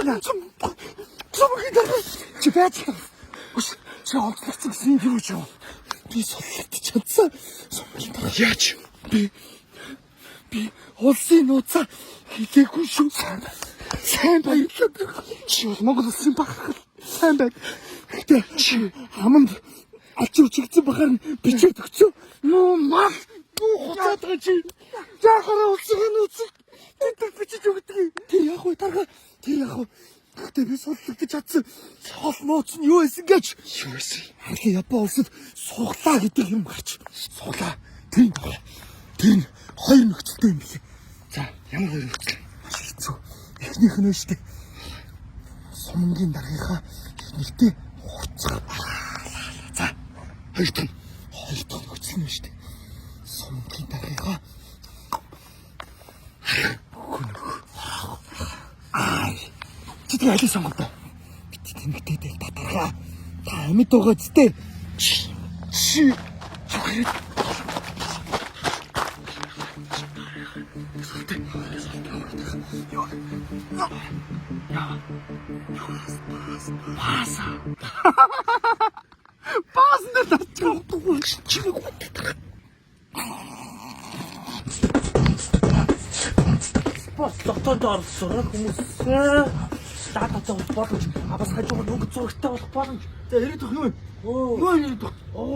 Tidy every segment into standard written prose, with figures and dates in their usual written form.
байна. Сумгийн дарга чи байж. Чи олзлогдсон гэсэн юм юу ч юм. Би суллагдчих чадсан. Сумгийн дарга Яаж? Би улсын нууцаа хэлээгүй шүү. Сайн баярлалаа. Чи бол Монгол улсын бахархал. Сайн байг. Гэтэ чи аманд алч өчигдсэн бахаар нь бичээд өгчөө. Нуу мал юу хуцаад байгаа чи. Яхаараа улсын нууцыг тэд нар бичиж өгдөг. Тэр яг уу дарга тэр яг уу. Гэтэ би судлагдаж чадсан. Цол нууц нь юу байсан гэж. Юу байсан? Харин Япон улсад суглаа гэдэг юм гарч. Суглаа. Тэр нь тэр нь хоёр нөхцөлтэй юм билээ. За, ямар хоёр нөхцөл? Маш хэцүү. Эхнийх нь шүү дээ. Сумангийн даргийнхаа нэртэй хурцах. За, хоёр дахь нь. Хоёр дахь нөхцөл нь шүү дээ. Сумангийн даргийнхаа хөнөх. Аа. Чи тэгээ алийг сонгодог? Бит тэнэгтэй тэл татархаа. Та амьд байгаа зү. Чи чи зүгээр Паасан дээр татчих. Чимээг татархаа. Спорт дотоод орсон хүмүүс даатаатай болох боломж, а бас хажуугаар өнгө зурагтай болох боломж. За ирээд өгөх юу вэ? Оо. Юу ирээд өгөх?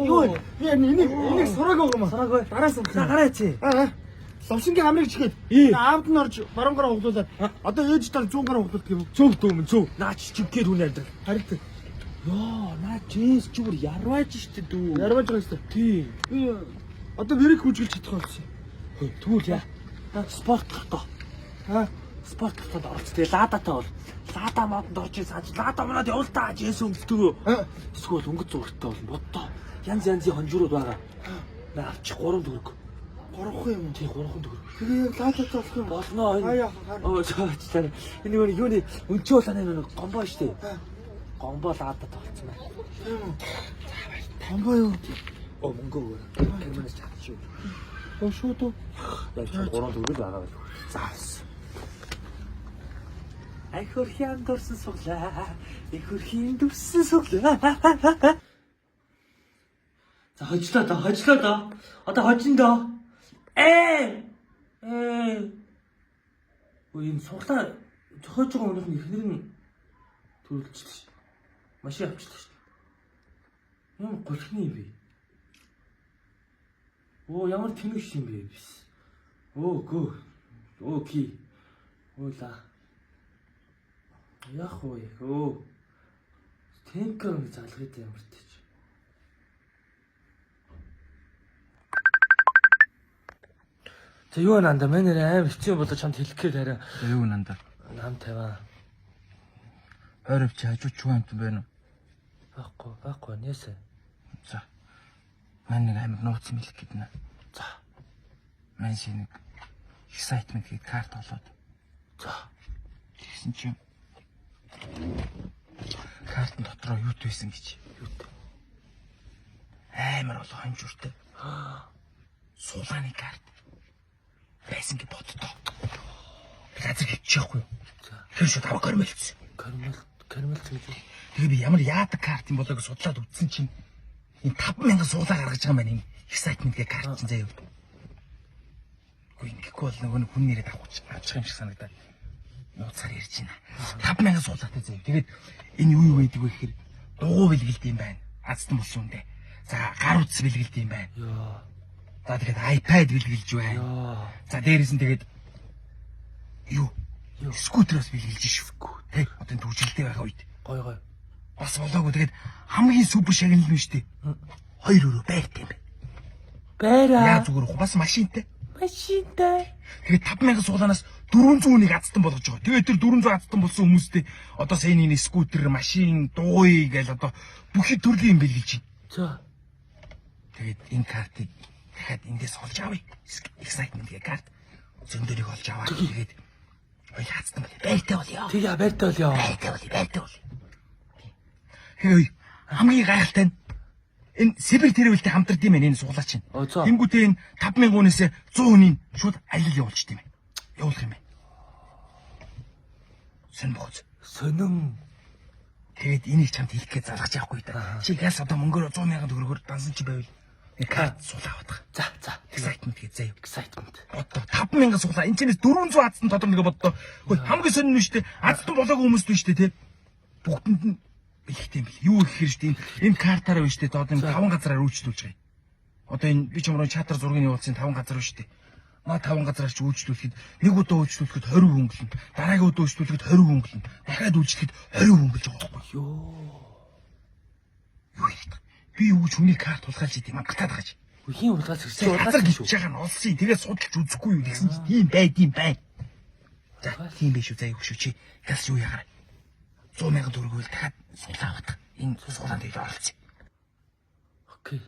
Юу вэ? Би энийг энийг сураг байгаа юм аа. Сураг бай. Дараа сурах. За гараа чи. Аа. Ловшингийн амрыг чихээд Ээ. аавд нь орж баруун гараа хуглуулад одоо ээж тал зүүн гараа хуглуулдаг юм. Зөв дүүмэн зөв. Наа чи чимхээр хүн амьдрал. Харин тэ. Йоо, наа чис чи бүр ярвааж штэ дүү. Ярваж байгаа юм. Тий. Би одоо верик хүжгэлж чадах болсон. Тэгвэл яа. Наа спорт дотоо. Аа. Спорт дотоод оролц. Тэгээ ладатай бол. Лада модонд орж ирсэн. Лада монод явал та жинс өмсдөгөө. Аа. Эсвэл өнгө зурагтай бол боддоо. Янз янзын хонжирууд байгаа. Наа авчих 3 төгрөг. Гурван юм. Тий 3 төгрөг. Тэгээ яг лаатаатай болох юм. Болно энэ. Аа, яах вэ? Оо цаа. Энэ нөгөө юуны өнчөө улааны нөгөө гомбо штэ. Гомбо лаадад болцсон байна. Тийм үү. Тамбаа юу? Оо мөнгө өгөөрэй. Германаас чадчих юу. Оо шууд уу. Яг ч 3 төгрөг байгаа байх. За. Ай хөрхийн дурсан суглаа. Их хөрхийн дүрсэн суглаа. За хожлоо доо, хожлоо доо. Одоо хожин доо. Ээ. Ээ. Өө энэ суглаа зохиож байгаа өмнөх нь эхнэр нь төрүүлчихлээ ш. Машин авчихлаа ш. Юм голхны юм бэ? Оо ямар тэнэг ш юм бэ? Оо гөө. Оо ки. Оо ла. Яг уу өө. Тэнкер нэг залгыг ямар тийч. За юу нанда мэн нэр аим хэцүү юм болоо чамд хэлэх гээд харин Юу нанда? нам тавиа. Ойр өвч хажуу чүү амт байна уу? Байхгүй байхгүй нээсэ. За. Мань нэг амар нууц юм хэлэх гээд нэ. За Мань шиг нэг excitement гээд карт олоод за тэгсэн чинь картын дотроо юу байсан гэж. юутай. Амар олон хонжууртай. Сулааны карт байсан гэж боддоо. Би газар хөвчихгүй юу? За Тэр шууд аваа кармелцсэн. кармел кармел гэж юу? Тэгээ би ямар яадаг карт юм болоо гэж судлаад үзсэн чинь энэ 5000 суулаа гаргаж байгаа юм байна энэ excitement гэх карт чинь заяа. Үгүй ингэхгүй бол нөгөө нэг хүн нэрээ авах авчих юм шиг санагдаад нууцаар ярьж байна. 5000 суулаатай заяа. Тэгээд энэ юу юу байдаг вэ гэхээр дугуй бэлгэлд юм байна. Азтан болсон үндэ. За гар утас бэлгэлд юм байна. Йоо За тэгээд iPad бэлгэлж байна. ёо. За дээрээс нь тэгээд юу Юу? скутероос бэлгэлж шүү. Тэ одоо энэ төвчлөлтэй байгаа үед Гой гой. бас болоогүй тэгээд хамгийн супер шагнал нь шүү дээ. Хоёр өрөө байртай юм байна. Байраа. Яа зүгээр уу бас машинтай. Машинтай. Тэгээд 5000 сууланаас 401 азтан болгож байгаа. Тэгээд тэр 400 азтан болсон хүмүүстэй одоо сая нэг скутер, машин, дугуй гээл одоо бүхий төрлийн юм бэлгэлж байна. За Тэгээд энэ картыг дахиад эндээс олж авъя. Excitement гэх карт зөндөрийг олж аваад тэгээд хоёр азтан бол байртай болёо. тэгээ байртай болёо. Байртай болъё, байртай болъё. Хөөе хамгийн гайхалтай нь энэ Сибирь тэрвэлтэй хамтард юм байна энэ суглаа чинь. Оо, за. Тэнгүүтээ энэ 5000 хүнээс 100 хүний шууд аялал явуулчих юм байна. Явуулах юм байна. Сонь бохоц. Сонин. Тэгээд энийг чамд хийх гэж залгаж явахгүй да. Чи газ одоо мөнгөөр 100 мянган төгрөгөөр дансан чи байвал энэ карт суулаа авах. За, за. Excitement гэж заяа. Excitement. Боддоо 5000 суулаа. Энэ чинээс 400 азтан тодор нэгэ боддоо. Хөөе, хамгийн сонин нь шүү дээ. Азтан болоогүй хүмүүс биш үү те. Бүгдэнд нь бэлэгтэй юм бэл. Юу гэхээр шүү дээ. Энэ картаараа биш үү те. Одоо энэ таван газараар үйлчлүүлж байгаа юм. Одоо энэ би ч юмруу чатар зургийг явуулсан таван газар биш үү те. Маа таван газараар чи үйлчлүүлэхэд нэг удаа үйлчлүүлэхэд 20 хөнгөлнө. Дараагийн удаа үйлчлүүлэхэд 20 хөнгөлнө. Дахиад үйлчлэхэд 20 хөнгөлж байгаа байхгүй Йоо. юу хийх вэ? Би юу гэж хүний карт тулгаалж идэм мангатаад байгаа чи. Үхийн улгаас ирсэн Газар улгаас гэж байгаа нь олсон. Тэгээд судалж үзэхгүй юу гэсэн чи тийм байд юм байна. За тийм биш үү заа юу шүү чи. Газ юу ягараа. 100 мянган төгрөг үл дахиад суулаа авах. Энэ суулаанд ил оролцъё. Окей.